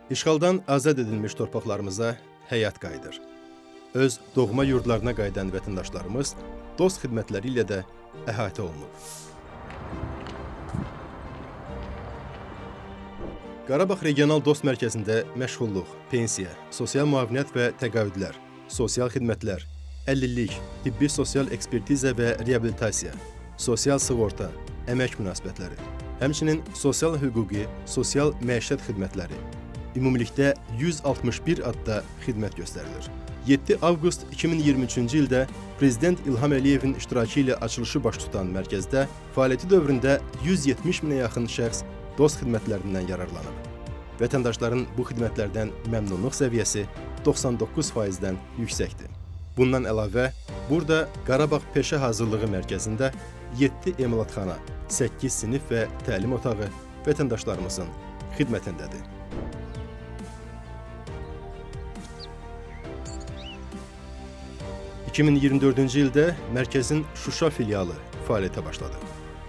İşğaldan azad edilmiş torpaqlarımıza həyat qayıdır. Öz doğma yurdlarına qayıdan vətəndaşlarımız dost xidmətləri ilə də əhatə olunub. Qarabağ Regional Dost Mərkəzində məşğulluq, pensiya, sosial müavinət və təqaüdlər, sosial xidmətlər, əlillik, tibbi sosial ekspertiza və reabilitasiya, sosial sığorta, əmək münasibətləri, həmçinin sosial hüquqi, sosial məişət xidmətləri, ümumilikdə 161 adda xidmət göstərilir. 7 avqust 2023-cü ildə Prezident İlham Əliyevin iştirakı ilə açılışı baş tutan mərkəzdə fəaliyyəti dövründə 170 minə yaxın şəxs dost xidmətlərindən yararlanıb. Vətəndaşların bu xidmətlərdən məmnunluq səviyyəsi 99%-dən yüksəkdir. Bundan əlavə, burada Qarabağ Peşə Hazırlığı Mərkəzində 7 emalatxana, 8 sinif və təlim otağı vətəndaşlarımızın xidmətindədir. 2024-cü ildə mərkəzin Şuşa filialı fəaliyyətə başladı.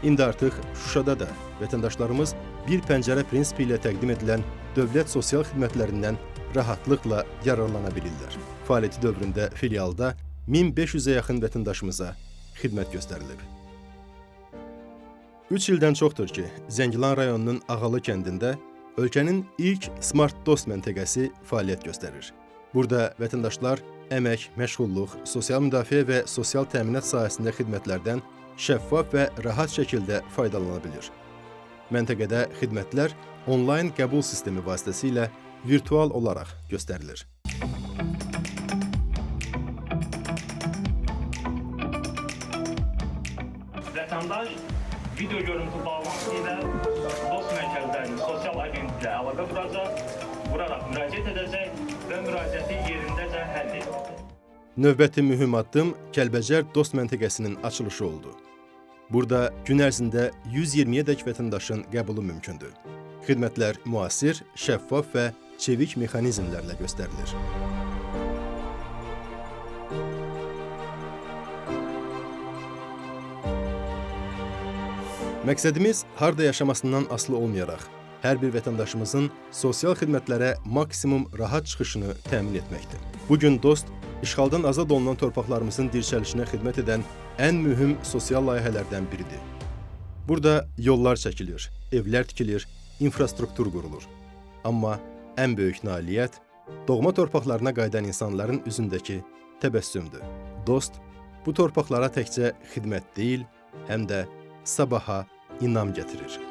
İndi artıq Şuşada da vətəndaşlarımız bir pəncərə prinsipi ilə təqdim edilən dövlət sosial xidmətlərindən rahatlıqla yararlana bilirlər. Fəaliyyəti dövründə filialda 1500-ə yaxın vətəndaşımıza xidmət göstərilib. 3 ildən çoxdur ki, Zəngilan rayonunun Ağalı kəndində ölkənin ilk Smart Dost məntəqəsi fəaliyyət göstərir. Burada vətəndaşlar əmək, məşğulluq, sosial müdafiə və sosial təminat sahəsində xidmətlərdən şəffaf və rahat şəkildə faydalana bilir. Məntəqədə xidmətlər onlayn qəbul sistemi vasitəsilə virtual olaraq göstərilir. Vətəndaş video görüntü bağlantısı ilə dost mərkəzlərinin sosial agentliklə əlaqə quracaq, quraraq müraciət edəcək və müraciəti yerindəcə həll ediləcək. Növbəti mühüm addım Kəlbəcər Dost məntəqəsinin açılışı oldu. Burada gün ərzində 120-yədək vətəndaşın qəbulu mümkündür. Xidmətlər müasir, şəffaf və çevik mexanizmlərlə göstərilir. Məqsədimiz harda yaşamasından asılı olmayaraq hər bir vətəndaşımızın sosial xidmətlərə maksimum rahat çıxışını təmin etməkdir. Bu gün Dost işğaldan azad olunan torpaqlarımızın dirçəlişinə xidmət edən ən mühüm sosial layihələrdən biridir. Burada yollar çəkilir, evlər tikilir, infrastruktur qurulur. Amma ən böyük nailiyyət doğma torpaqlarına qayıdan insanların üzündəki təbəssümdür. Dost bu torpaqlara təkcə xidmət deyil, həm də sabaha inam gətirir.